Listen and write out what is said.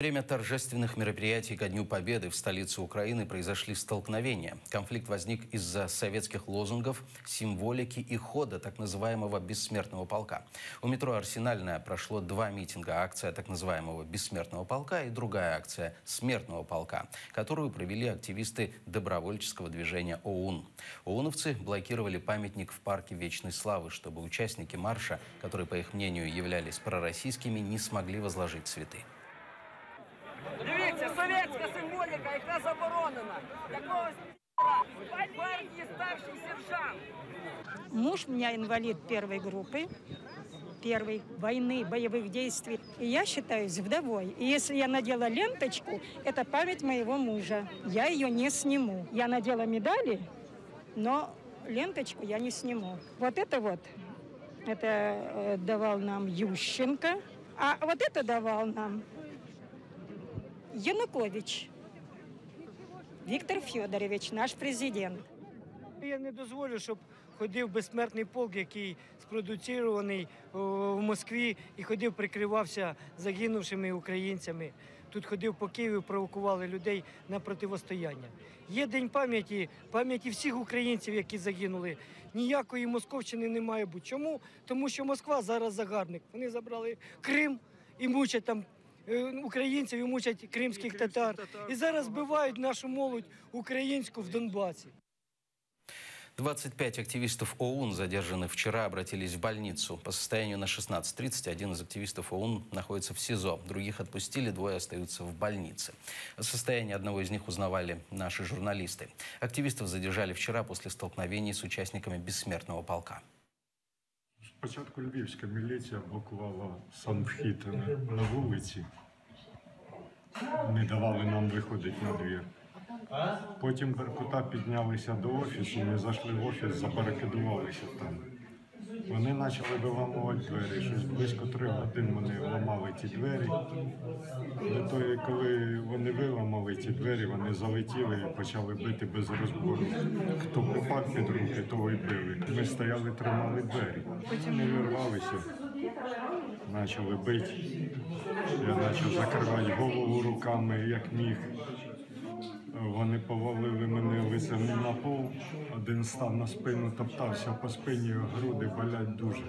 Время торжественных мероприятий ко Дню Победы в столице Украины произошли столкновения. Конфликт возник из-за советских лозунгов, символики и хода так называемого «бессмертного полка». У метро «Арсенальная» прошло два митинга. Акция так называемого «бессмертного полка» и другая акция «смертного полка», которую провели активисты добровольческого движения ОУН. ОУНовцы блокировали памятник в парке Вечной Славы, чтобы участники марша, которые, по их мнению, являлись пророссийскими, не смогли возложить цветы. Дивіться, совєтська символіка, яка заборонена. Якогось гвардії старший сержант. Муж у меня инвалид первой группы, первой войны, боевых действий. И я считаюсь вдовой. И если я надела ленточку, это память моего мужа. Я ее не сниму. Я надела медали, но ленточку я не сниму. Вот это вот, это давал нам Ющенко, а вот это давал нам Янукович. Виктор Федорович, наш президент. Я не дозволю, щоб ходив безсмертний полк, який спродуцірований в Москві і ходив, прикривався загинувшими українцями. Тут ходив по Києву, провокували людей на противостояння. Є день пам'яті, пам'яті всіх українців, які загинули. Ніякої Московщини не має бути. Чому? Тому що Москва зараз загарбник. Вони забрали Крим і мучать там українців, і мучать кримських татар. І зараз вбивають нашу молодь українську в Донбасі. 25 активистов ОУН, задержанных вчера, обратились в больницу. По состоянию на 16.30 один из активистов ОУН находится в СИЗО. Других отпустили, двое остаются в больнице. О состоянии одного из них узнавали наши журналисты. Активистов задержали вчера после столкновений с участниками Бессмертного полка. Спочатку львівська міліція блокувала сам вхід на вулиці, не давали нам виходити на двір. Потім Беркута піднялися до офісу, ми зайшли в офіс, забарикадувалися там. Вони почали виламувати двері. Щось близько 3 годин вони ламали ті двері. До того, коли вони виламали ті двері, вони залетіли і почали бити без розбору. Хто попав під руки, того й били. Ми стояли, тримали двері. Вони вірвалися, почали бити. Я почав закривати голову руками, як міг. Вони повалили мене лицем на пол. Один став на спину, топтався по спині, груди болять дуже.